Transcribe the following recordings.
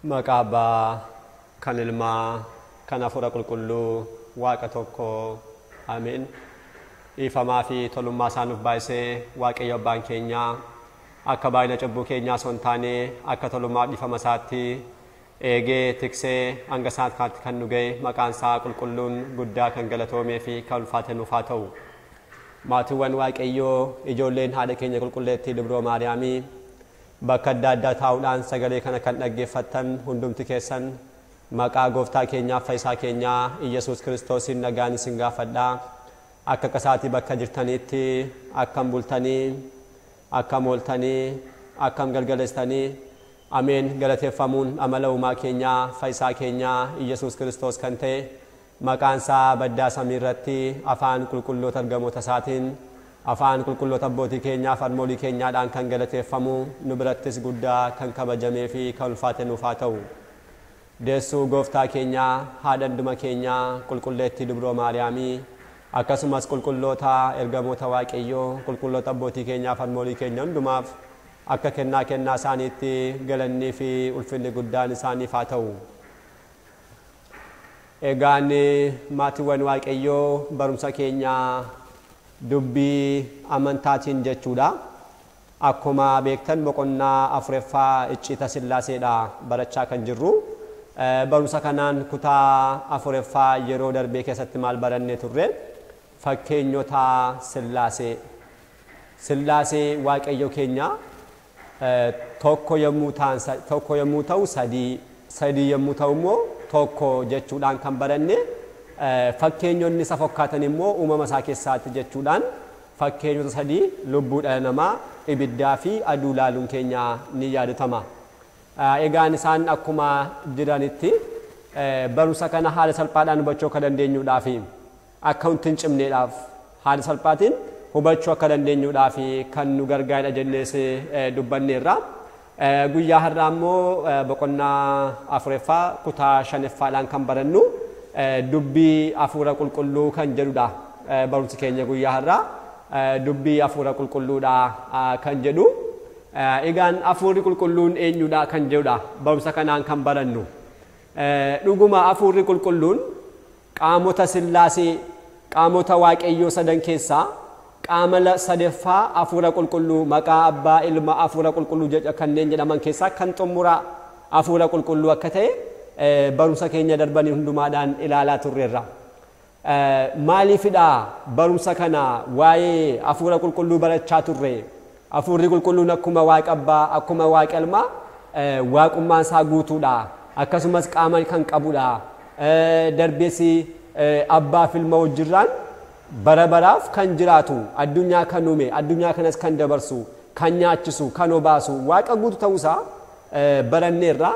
Maqaa Abbaa kan Ilmaa kan Hafuura Qulqulluu Waaqa tokko Ameen. Dhiifamaa fi tolummaa isaa nuuf baay'isee Waaqayyo Abbaan keenya akka baay'ina cubbuu keenyaa osoo hin taane akka tolummaa dhiifama isaatti eegee tiksee hanga isaatti kan nu ga'e maqaan isaa qulqulluun guddaa kan galatoomee fi kan ulfaate nuuf haa ta'u. Maatiiwwan Waaqayyoo ijoolleen haadha keenya qulqulleettii Dubroo Maariyaamii bakka adda addaa taa'uudhaan sagalee kana kan dhaggeeffattan hundumti keessan maqaa gooftaa keenyaaf fayyisaa keenyaa Iyyasuus Kiristoosiin nagaan isin gaafadhaa. Akka qasaatii bakka jirtaniitti akkam bultanii, akkam ooltanii, akkam galgaleessitanii, ameen galateeffamuun amala uumaa keenyaa fayyisaa keenyaa Iyyasuus Kiristoos kan ta'e maqaan isaa baddaa samii irratti afaan qulqulloota ergamoota isaatiin afaan qulqulloota abbootii keenyaa fi harmoolii keenyaadhaan kan galateeffamu nu birattis guddaa kan kabajamee fi kan ulfaate nuuf haa ta'u. Deessuu gooftaa keenyaa haadha hunduma keenyaa qulqulleettii Dubroo Maariyaamii akkasumas qulqulloota ergamoota Waaqayyoo qulqulloota abbootii keenyaa fi harmoolii keenya hundumaaf akka kennaa kennaa isaaniitti galannii fi ulfinni guddaan isaaniif haa ta'u. Egaan maatiiwwan Waaqayyoo barumsa keenyaa dubbii amantaatiin jechuudha. Akkuma beektan boqonnaa afuraffaa icciita Sillaaseedha barachaa kan jirru. Barumsa kanaan kutaa afuraffaa yeroo darbee keessatti maal barannee turre? Fakkeenyota Sillaasee. Sillaasee Waaqayyo keenya tokko yommuu ta'an tokko yommuu ta'u sadii, sadii yommuu ta'u immoo tokko jechuudhaan kan baranne, fakkeenyonni isa fakkaatan immoo uumama isaa keessaatti jechuudhaan fakkeenyota sadii lubbuu dhala namaa, ibiddaa fi aduu laaluun keenya ni yaadatama. Egaan isaan akkuma jiranitti barumsa kana haala salphaadhaan hubachuu akka dandeenyuudhaaf akka wanti hin cimneedhaaf haala salphaatiin hubachuu akka dandeenyuudhaaf kan nu gargaarudha jennees dubbanneerra. Guyyaa har'aa immoo boqonnaa afuraffaa kutaa shanaffaadhaan kan barannu dubbii hafuura qulqulluu kan jedhudha. Barumsi keenya guyyaa har'aa dubbii hafuura qulqulluudha kan jedhu. Egaan hafuurri qulqulluun eenyudha kan jedhudha barumsa kanaan kan barannu. Dhuguma hafuurri qulqulluun qaamota Sillaasee qaamota Waaqayyoo sadan keessaa qaama sadaffaa hafuura qulqulluu maqaa Abbaa Ilma hafuura qulqulluu kanneen jedhaman keessaa kan xumuraa hafuura qulqulluu akka ta'e barumsa keenya darbanii hundumaadhaan ilaalaa turreerra. Maaliifidha barumsa kana waa'ee hafuura qulqulluu barachaa turre? Hafuurri qulqulluun akkuma Waaqa Abbaa akkuma Waaqa Ilmaa waaqummaan isaa guutuudha. Akkasumas qaama kan qabudha. Darbees Abbaa fi Ilma wajjirraan bara baraaf kan jiraatu, addunyaa kan uume, addunyaa kanas kan dabarsu, kan nyaachisu, kan obaasu, Waaqa guutuu ta'uusaa baranneerra.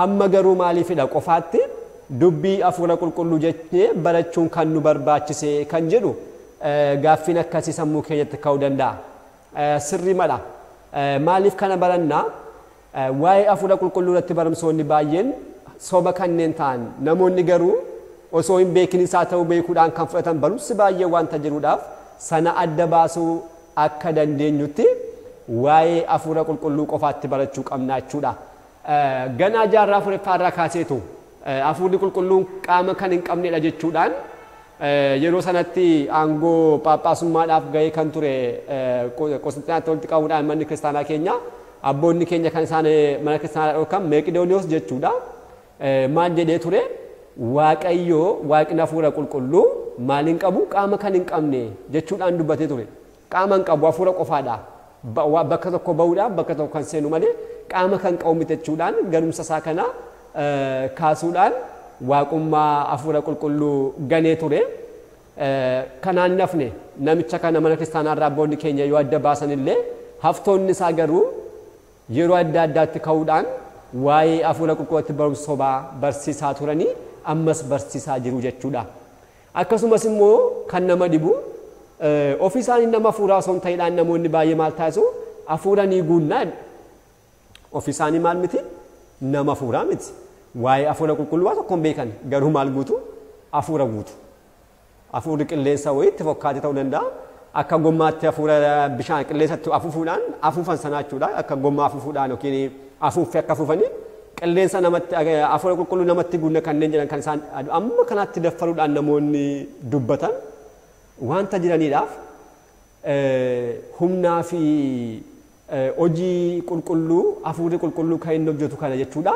Amma garuu maaliifidha qofaatti dubbii hafuura qulqulluu jennee barachuun kan nu barbaachise kan jedhu gaaffiin akkasii sammuu keenyatti ka'uu danda'a. Sirrii mala. Maaliif kana barannaa? Waa'ee hafuura qulqulluu irratti barumsoonni baay'een soba kanneen ta'an namoonni garuu osoo hin beekin isaa ta'uu beekuudhaan kan fudhatan barumsi baay'ee wanta jiruudhaaf sana adda baasuu akka dandeenyutti waa'ee hafuura qulqulluu qofaatti barachuu qabna jechuudha. Ganaa jaarraa afuraffaa irraa kaaseetu hafuurri qulqulluun qaama kan hin qabnedha jechuudhaan yeroo sanatti aangoo phaaphaasummaadhaaf ga'ee kan ture Qosxinxinaatti walitti qabuudhaan manni kiristaanaa keenya abboonni keenya kan isaan mana kiristaanaa dhorkan Meeqidooniyoos jechuudha. Maal jedhee ture? Waaqayyoo waaqni hafuura qulqulluu maal hin qabu? Qaama kan hin qabne jechuudhaan dubbatee ture. Qaama hin qabu, hafuura qofaadha. Bakka tokko bahuudhaan bakka tokko kan seenu malee qaama kan qabu miti jechuudhaan galumsa isaa kana kaasuudhaan waaqummaa hafuura qulqulluu ganee ture. Kanaan nafne namicha kana mana kiristaanaa irraa abboonni keenya yoo adda baasan illee haftoonni isaa garuu yeroo adda addaatti ka'uudhaan waa'ee hafuura qulqulluutti barumsa sobaa barsiisaa turanii ammas barsiisaa jiru jechuudha. Akkasumas immoo kan nama dhibu ofii isaanii nama hafuuraa osoo hin ta'inaan namoonni baay'ee maal taasisu? Hafuura ni guunnaa. Ofii isaanii maal miti? Nama hafuuraa miti. Waa'ee hafuura qulqulluu waa tokko hin beekan garuu maal guutu? Hafuura guutu. Hafuurri qilleensa wayiitti fokkaatee ta'uu danda'a. Akka gommaatti hafuura bishaan qilleensatti afuufuudhaan afuufan sana jechuudha. Akka gommaa afuufuudhaan yookiin afuuffee akka afuufanii Qilleensa namatti hafuura qulqulluu namatti guunna kanneen jedhan kan isaan amma kanaatti daffaruudhaan namoonni dubbatan wanta jiraniidhaaf humnaa fi hojii qulqulluu hafuurri qulqulluu kan inni hojjetu kana jechuudha.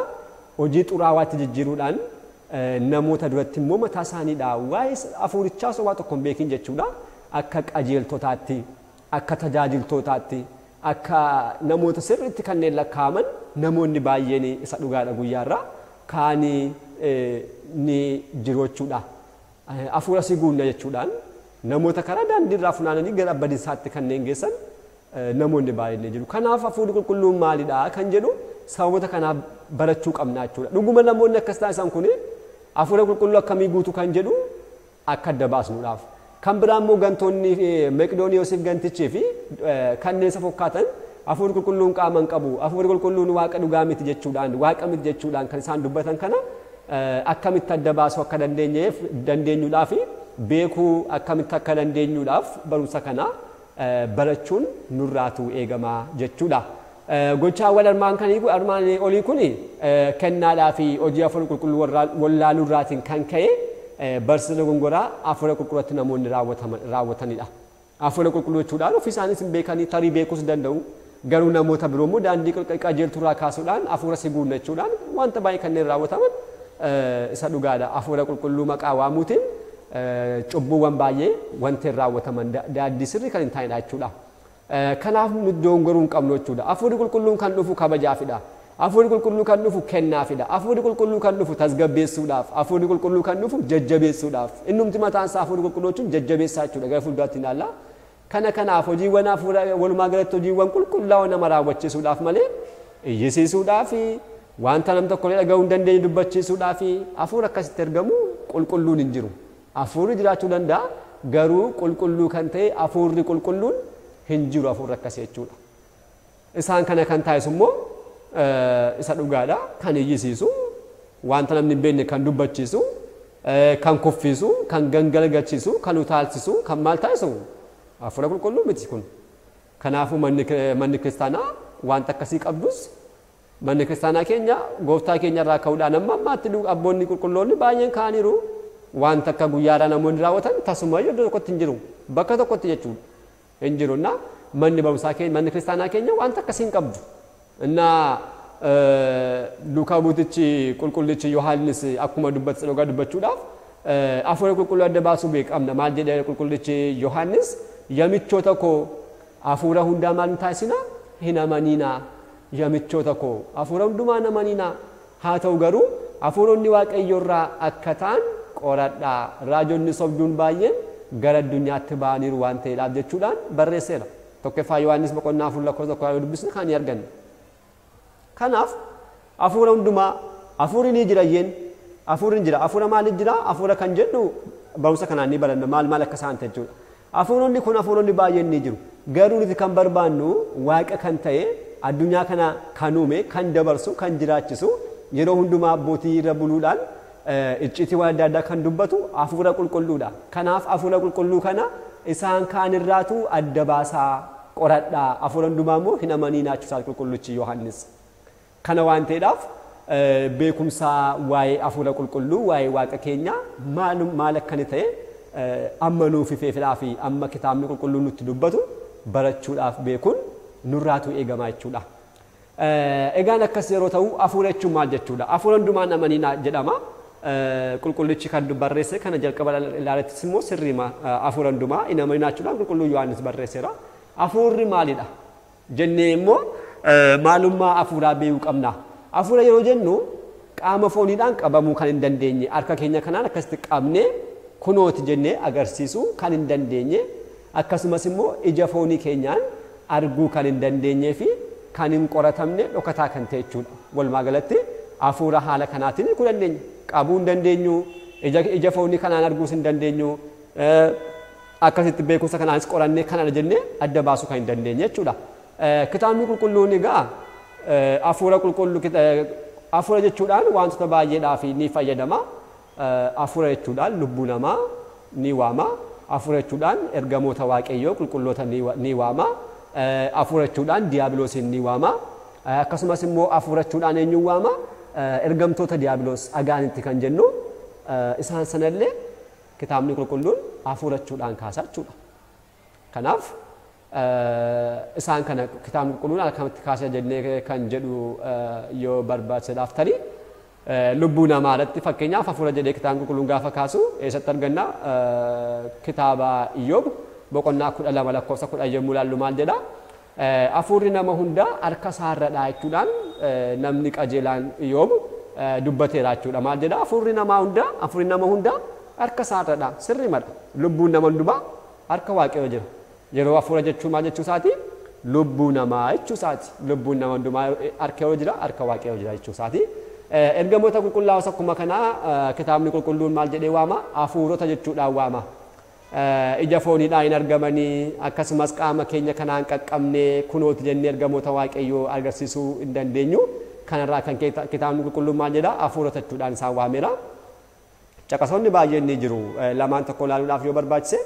Hojii xuraawaatti jijjiiruudhaan namoota duratti immoo mataa isaaniidha waa'ee hafuurichaa sobaa tokko hin beekin jechuudha. Akka qajeeltotaatti, akka tajaajiltootaatti, akka namoota sirriitti kanneen lakkaa'aman namoonni baay'een isa dhugaadha guyyaarraa kaanii ni jiru jechuudha. Hafuura si guunna jechuudhaan namoota karaa daandiirraa funaananii gara badiinsaatti kanneen geessan namoonni baay'een ni jiru. Kanaaf hafuurri qulqulluun maalidha kan jedhu sababoota kanaaf barachuu qabna jechuudha. Dhuguma namoonni akkas taasisan kun hafuura qulqulluu akkamii guutu kan jedhu akka adda baasnuudhaaf. Kan biraa immoo gantoonni Meqdooniyoosiif gantichii fi kanneen isa fakkaatan hafuurri qulqulluun qaama hin qabu, hafuurri qulqulluun waaqa dhugaa miti jechuudhaan, waaqa miti jechuudhaan kan isaan dubbatan kana akkamitti adda baasuu akka dandeenyuudhaaf beekuu akkamitti akka dandeenyuudhaaf barumsa kana barachuun nurraatu eegamaa jechuudha. Gochaawwan armaan olii kun kennaadhaa fi hojii hafuura qulqulluu wallaaluurraatiin kan ka'e barsiisa dogongoraa hafuura qulqulluutti namoonni raawwatanidha. Hafuura qulqulluu jechuudhaan ofii isaanis hin beekanii tarii beekuus danda'u. Garuu namoota biroo immoo daandii qajeelturraa kaasuudhaan hafuura si guunna jechuudhaan wanta baay'ee kanneen raawwataman isa dhugaadha. Hafuura qulqulluu maqaa waamuutiin cubbuuwwan baay'ee wanti raawwataman daandii sirrii kan hin taanedha jechuudha. Kanaaf nu dogongoruu hin qabnu jechuudha. Hafuurri qulqulluun kan dhufu kabajaafidha. Hafuurri qulqulluu kan dhufu kennaafidha. Hafuurri qulqulluu kan dhufu tasgabbeessuudhaaf. Hafuurri qulqulluu kan dhufu jajjabeessuudhaaf. Innumti mataan isaa hafuurri qulqulluu jechuun jajjabeessaa jechuudha. Gara fuulduraatti ilaalla. Kana kanaaf hojiiwwan hafuura walumaa galatti hojiiwwan qulqullaa'oo nama raawwachiisuudhaaf malee iyyisiisuudhaaf wanta nam tokko dhaga'uu hin dandeenye dubbachiisuudhaaf hafuura akkasitti ergamu qulqulluun hin jiru. Hafuurri jiraachuu danda'a garuu qulqulluu kan ta'e hafuurri qulqulluun hin jiru hafuurri akkasii jechuudha. Isaan kana kan taasisu immoo isa dhugaadha kan iyyisiisu wanta namni hin beekne kan dubbachiisu kan kuffisu kan gangalagalchiisu kan utaalchisu kan maal taasisu hafuura qulqulluu miti kun. Kanaafuu manni kiristaanaa wanta akkasii qabdus manni kiristaanaa keenya gooftaa keenya irraa ka'uudhaan amma ammaatti abboonni qulqulloonni baay'een ka'aniiru. Wanta akka guyyaadhaa namoonni raawwatan tasumayyuu iddoo tokkotti hin jiru. Bakka tokkotti jechuudha. Hin jiru na manni barumsaa keenya manni kiristaanaa keenya wanta akkasii hin qabdu. Innaa Luukaa Buutichi qulqullichi Yohaannis akkuma dubbate dhugaa dubbachuudhaaf hafuura qulqulluu adda baasuu beekamna. Maal jedhee qulqullichi Yohaannis yamichoota koo hafuura hundaa maal hin taasisinaa? Hin amaninaa. Yamichoota koo hafuura hundumaa hin amaninaa. Haa ta'u garuu hafuuronni waaqayyoorraa akka ta'an qoradhaa. Raajonni sobduun baay'een gara addunyaatti ba'aniiru waan ta'eedhaaf jechuudhaan barreesseera. Tokkoffaa Yohaannis boqonnaa 4 lakkoofsa 1 yoo dubbisne kan arganne. Kanaaf hafuura hundumaa hafuurri ni jira yeen hafuurri ni jira. Hafuura maaliif jira? Hafuura kan jedhu barumsa kanaan ni baranna maal maal akka isaan ta'e jechuudha. Hafuuronni kun hafuuronni baay'een ni jiru. Garuu nuti kan barbaannu waaqa kan ta'e addunyaa kana kan uume kan dabarsu kan jiraachisu yeroo hundumaa abbootii irra buluudhaan icciitii waan adda addaa kan dubbatu hafuura qulqulluudha. Kanaaf hafuura qulqulluu kana isaan kaan irraatu adda baasaa qoradhaa. Hafuura hundumaa immoo hin amaniinaa jechuudha qulqullichi Yohaannis. Kana waan ta'eedhaaf beekumsa waa'ee hafuura qulqulluu waa'ee waaqa keenyaa maal akka inni ta'e amma nuuf ifeefidhaa fi amma kitaabni qulqulluun nutti dubbatu barachuudhaaf beekuun nurraatu eegamaa jechuudha. Egaan akkas yeroo ta'u hafuura jechuun maal jechuudha? Hafuura hundumaa hin amaniinaa jedhama. Qulqullichi kan barreesse kana jalqaba ilaalettis immoo sirriima hafuura hundumaa hin amaniinaa jechuudhaan qulqulluu Yohaannis barreesseera. Hafuurri maalidha? Jennee immoo maalummaa hafuuraa beekuu qabna. Hafuura yeroo jennu qaama fooniidhaan qabamuu kan hin dandeenye harka keenya kanaan akkasitti qabnee kunooti jennee agarsiisuu kan hin dandeenye akkasumas immoo ija foonii keenyaan arguu kan hin dandeenyee fi kan hin qoratamne dhokataa kan ta'e jechuudha. Walumaa galatti hafuura haala kanaatiin hiikuu dandeenya. Qabuu hin dandeenyu, ija foonii kanaan arguus hin dandeenyu, akkasitti beekumsa kanaanis qorannee kanadha jennee adda baasuu kan hin dandeenye jechuudha. Kitaabni qulqulluun egaa hafuura qulqulluu hafuura jechuudhaan wantoota baay'eedhaaf ni fayyadama. Hafuura jechuudhaan lubbuu namaa ni waama. Hafuura jechuudhaan ergamoota waaqayyoo qulqulloota ni waama. Hafuura jechuudhaan diiyaabiloosiin ni waama. Akkasumas immoo hafuura jechuudhaan eenyuun waama? Ergamtoota Diyaabiloos agaanitti kan jennu isaan sanallee kitaabni qulqulluun hafuurachuudhaan kaasa jechuudha. Kanaaf isaan kana kitaabni qulqulluun akkamitti kaasa jennee kan jedhu yoo barbaachisaadhaaf tarii lubbuu namaa irratti fakkeenyaaf hafuura jedhee kitaabni qulqulluun gaafa kaasu eessatti arganna? Kitaaba Iyyoob boqonnaa 12 lakkoofsa 10 yommuu ilaallu maal jedha? Hafuurri nama hundaa harka isaarradha jechuudhaan namni qajeelaan Iyyoob dubbateera jechuudha. Maal jedha? Hafuurri namaa hundaa, hafuurri nama hundaa harka isaarradha. Sirrii madha. Lubbuun nama hundumaa harka Waaqayyoo jira. Yeroo hafuura jechuun maal jechuu isaati? Lubbuu namaa jechuu isaati. Lubbuun nama hundumaa harka yoo jira, harka Waaqayyoo jira jechuu isaati. Ergamoota qulqullaa'os akkuma kanaa kitaabni qulqulluun maal jedhee waama? Hafuurota jechuudhaan waama. Ija fooniidhaan hin argamanii, akkasumas qaama keenya kanaan qaqqabnee kunooti jennee ergamoota Waaqayyoo agarsiisuu hin dandeenyu. Kanarraa kan kitaabni qulqulluun maal jedha? Hafuurota jechuudhaan isaan waameera. Caqasoonni baay'een ni jiru. Lamaan tokko ilaaluudhaaf yoo barbaachise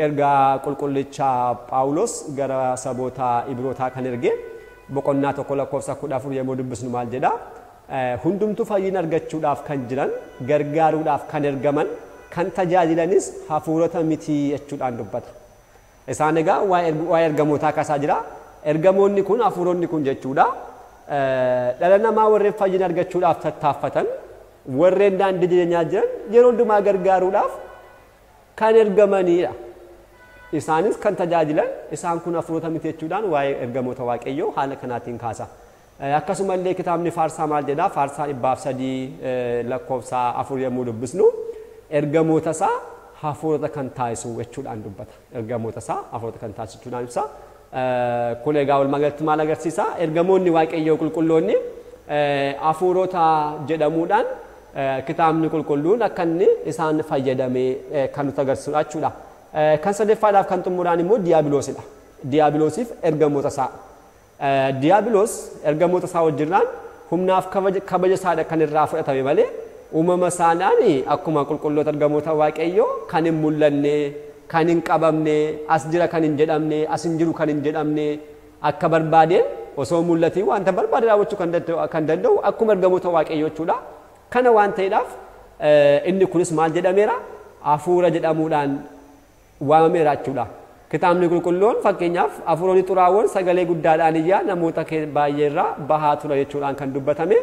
ergaa qulqullicha Phaawulos gara saboota Ibrootaa kan erge boqonnaa 1 lakkoofsa 14 yommuu dubbisnu maal jedha? Hundumtuu fayyina argachuudhaaf kan jiran, gargaaruudhaaf kan ergaman, kan tajaajilanis hafuurota miti jechuudhaan dubbata. Isaan egaa waa'ee ergamootaa kaasaa jira. Ergamoonni kun hafuuronni kun jechuudha. Dhala namaa warreen fayyina argachuudhaaf tattaaffatan, warreen daandii jireenyaa jiran yeroo hundumaa gargaaruudhaaf kan ergamanidha. Isaanis kan tajaajilan isaan kun hafuurota miti jechuudhaan waa'ee ergamoota Waaqayyoo haala kanaatiin kaasa. Akkasumallee kitaabni Faarsaa maal jedhaa? Faarsaa 103 lakkoofsa 4 yommuu dubbisnu ergamoota isaa hafuurota kan taasisu jechuudhaan dubbata. Ergamoota isaa hafuurota kan taasisu jechuudhaan ibsa. Kun egaa walumaa galatti maal agarsiisa? Ergamoonni Waaqayyoo qulqulloonni hafuurota jedhamuudhaan kitaabni qulqulluun akka inni isaan fayyadamee kan nutti agarsiisudha jechuudha. Kan sadeffaadhaaf kan xumuraan immoo Diyaabiloosidha. Diyaabiloosiif ergamoota isaa. Diyaabiloos ergamoota isaa wajjirraan humnaaf kabaja isaadha kan irraa fudhatame malee uumama isaadhaan akkuma qulqulloota ergamoota Waaqayyoo kan hin mul'anne, kan hin qabamne, as jira kan hin jedhamne, as hin jiru kan hin jedhamne, akka barbaadeen osoo mul'atiin wanta barbaade raawwachuu kan danda'u akkuma ergamoota Waaqayyoo jechuudha. Kana waan ta'eedhaaf inni kunis maal jedhameera? Hafuura jedhamuudhaan waamameera jechuudha. Kitaabni qulqulluun fakkeenyaaf hafuuronni xuraawwan sagalee guddaadhaan iyyaa namoota baay'ee irraa bahaa tura jechuudhaan kan dubbatame.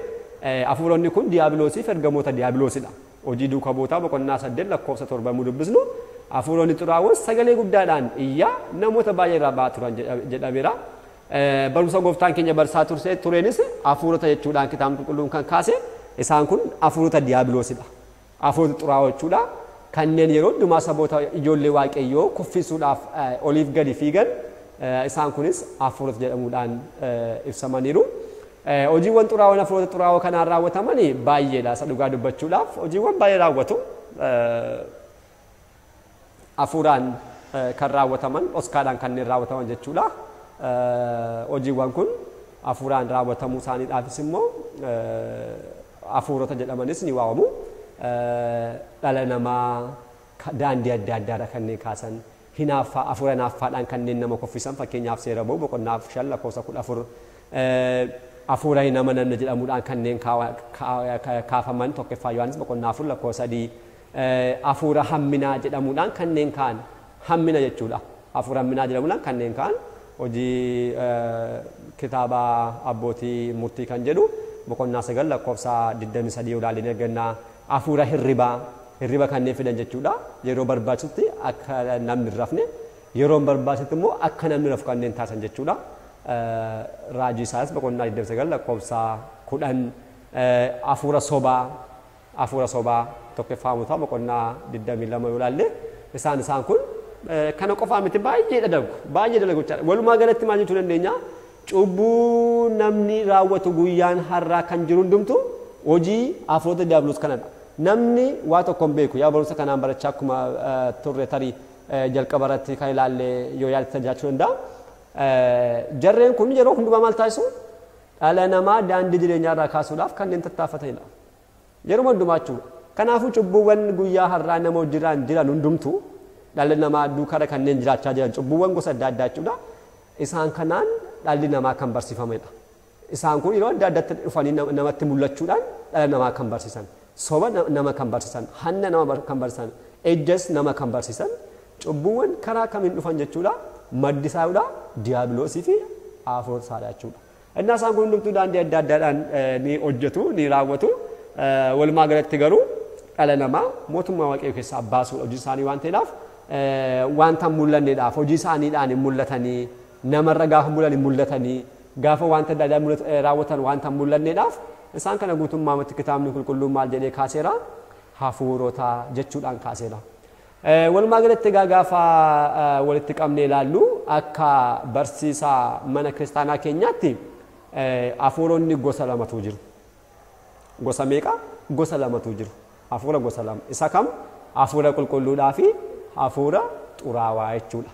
Hafuuronni kun Diyaabiloosiif ergamoota Diyaabiloosidha. Hojii duukaa buutaa boqonnaa 8 lakkoofsa 7 yommuu dubbisnu hafuuronni xuraawwan sagalee guddaadhaan iyyaa namoota baay'ee irraa bahaa turan jedhameera. Barumsa gooftaan keenya barsaa tureenis hafuurota jechuudhaan kitaabni qulqulluun kan kaase isaan kun hafuurota Diyaabiloosidha. Hafuurota xuraawoo jechuudha. Kanneen yeroo hundumaa saboota ijoollee Waaqayyoo kuffisuudhaaf oliif gadi fiigan isaan kunis hafuurota jedhamuudhaan ibsamaniiru. Hojiiwwan xuraawwan hafuurota xuraawoo kanaan raawwataman baay'eedha. Isa dhugaa dubbachuudhaaf hojiiwwan baay'ee raawwatu. Hafuuraan kan raawwataman, oskaadhaan kanneen raawwataman jechuudha. Hojiiwwan kun hafuuraan raawwatamuu isaaniidhaafis immoo hafuurota jedhamanis ni waamamu. Dhala namaa daandii adda addaadha kanneen kaasan, hinaaffaa, hafuura hinaaffaadhaan kanneen nama kuffisan, fakkeenyaaf seera ba'uu boqonnaa 5 lakkoofsa 14, hafuura hin amanamne jedhamuudhaan kanneen kaafaman 1ffaa Yohaannis boqonnaa 4 lakkoofsa 3, hafuura hamminaa jedhamuudhaan kanneen ka'an, hammina jechuudha. Hafuura hamminaa jedhamuudhaan kanneen ka'an hojii kitaaba abbootii murtii kan jedhu boqonnaa 9 lakkoofsa 23 yoo ilaalle arganna. Hafuura hirribaa, hirriba kanneen fidan jechuudha. Yeroo barbaachisutti akka namni hin rafne, yeroo hin barbaachisutti immoo akka namni rafu kanneen taasisan jechuudha. Raajii Isaayyaas boqonnaa 29 lakkoofsa 10, hafuura sobaa, hafuura sobaa 1ffaa Moototaa boqonnaa 22 yoo ilaalle isaan kun kana qofaa miti, baay'ee dalagu, baay'ee dalagu jechaadha. Walumaa galatti maal jechuu dandeenya? Cubbuu namni raawwatu guyyaan har'aa kan jiru hundumtu hojii hafuurota Diyaabiloos kanadha. Namni waa tokko hin beeku. Yaa barumsa kanaan barachaa akkuma turre tarii jalqaba irratti kan ilaalle yoo yaadatti jiraachuu danda'a. Jarreen kun yeroo hundumaa maal taasisu? Dhala namaa daandii jireenyaa irraa kaasuudhaaf kanneen tattaafatanidha. Yeroo hundumaa jechuudha. Kanaafuu cubbuuwwan guyyaa har'aa nama hojirraan jiran hundumtu dhala namaa duukaarra kanneen jiraachaa jiran cubbuuwwan gosa adda addaa jechuudha. Isaan kanaan dhalli namaa kan barsiifamedha. Isaan kun yeroo adda addaatti dhufanii namatti mul'achuudhaan dhala namaa kan barsiisan, soba nama kan barsiisan, hanna nama kan barsiisan, ejjas nama kan barsiisan, cubbuuwwan karaa kamiin dhufan jechuudha. Maddi isaadha diiyaabiloosii fi hafuurota isaadha jechuudha. Innaa isaan kun hundumtuu daandii adda addaadhaan ni hojjetu, ni raawwatu. Walumaa galatti garuu dhala namaa mootummaa Waaqayyoo keessaa baasuudha hojii isaanii waan ta'eedhaaf, wanta hin mul'anneedhaaf hojii isaaniidhaan hin mul'atanii, namarra gaafa bulan hin mul'atanii, gaafa wanta adda addaa raawwatan wanta hin mul'anneedhaaf isaan kana guutummaatti kitaabni qulqulluun maal jedhee kaaseera? Hafuurota jechuudhaan kaaseera. Walumaa galatti egaa gaafa walitti qabnee ilaallu akka barsiisaa mana kiristaanaa keenyaatti hafuuronni gosa lamatu jiru. Gosa meeqa? Gosa lamatu jiru. Hafuura gosa lama. Isa kam? Hafuura qulqulluudhaa fi hafuura xuraawaa jechuudha.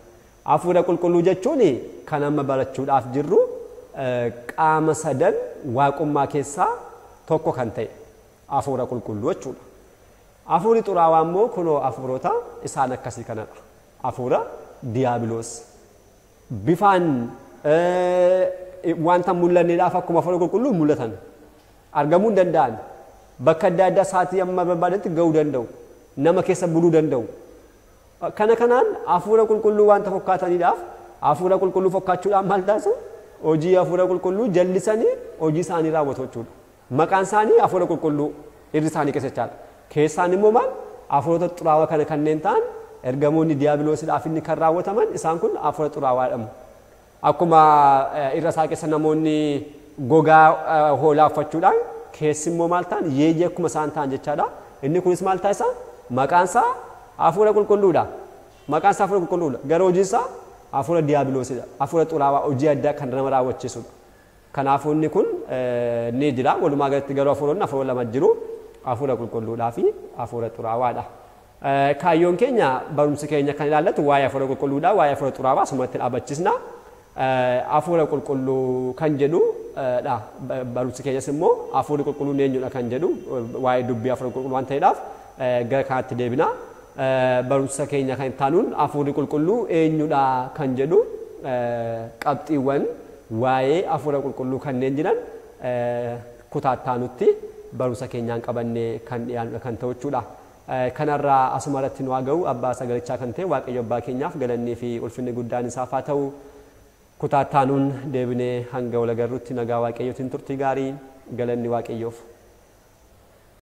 Hafuura qulqulluu jechuun kan amma barachuudhaaf jirru qaama sadan waaqummaa keessaa tokko kan ta'e hafuura qulqulluu jechuudha. Hafuurri xuraawaa immoo kunoo hafuurota isaan akkasii kanadha. Hafuura diyaabiloos. Bifaan wanta mul'anneedhaaf akkuma hafuura qulqulluu mul'atan. Argamuu hin danda'an. Bakka adda addaa sa'aatii amma barbaadanitti ga'uu danda'u. Nama keessa buluu danda'u. Kana kanaan hafuura qulqulluu wanta fakkaataniidhaaf hafuura qulqulluu fakkaachuudhaan maal taasisu? Hojii hafuura qulqulluu jallisanii hojii isaanii raawwatu jechuudha. Maqaan isaanii hafuura qulqulluu irri isaanii keessa jechaadha. Keessaan immoo maal? Hafuurota xuraawaa kana kanneen ta'an ergamoonni diyaabiloosiidhaaf inni kan raawwataman isaan kun hafuura xuraawaa jedhamu. Akkuma irra isaa keessa namoonni gogaa hoolaa uffachuudhaan keessi immoo maal ta'an yeeyyee akkuma isaan ta'an jechaadha. Inni kunis maal taasisa? Maqaan isaa hafuura qulqulluudha. Maqaan isaa hafuura qulqulluudha. Garuu hojiin isaa hafuura diyaabiloosidha. Hafuura xuraawaa hojii addaa kan nama raawwachiisudha. Kanaafuu inni kun ni jira. Walumaa galatti garuu hafuuronni hafuura lama jiru. Hafuura qulqulluudhaa fi hafuura xuraawaadha. Kaayyoon keenya barumsi keenya kan ilaallatu waa'ee hafuura qulqulluudhaa, waa'ee hafuura xuraawaa asumatti dhaabachisna. Hafuura qulqulluu kan jedhu dha. Barumsi keenyas immoo hafuurri qulqulluun eenyudha kan jedhu waa'ee dubbii hafuura qulqulluu waan ta'eedhaaf gara kanaatti deebina. Barumsa keenya kan taanuun hafuurri qulqulluu eenyudha kan jedhu qabxiiwwan waa'ee hafuura qulqulluu kanneen jiran kutaa taanutti barumsa keenyaan qabannee kan dhiyaanudha kan ta'u jechuudha. Kanarraa asuma irratti nu haa ga'u. Abbaa sagalichaa kan ta'e Waaqayyo abbaa keenyaaf galannii fi ulfinni guddaan isaaf haa ta'u. Kutaa taanuun deebinee hanga wal agarrutti nagaa Waaqayyootiin turtii gaarii, galanni Waaqayyoof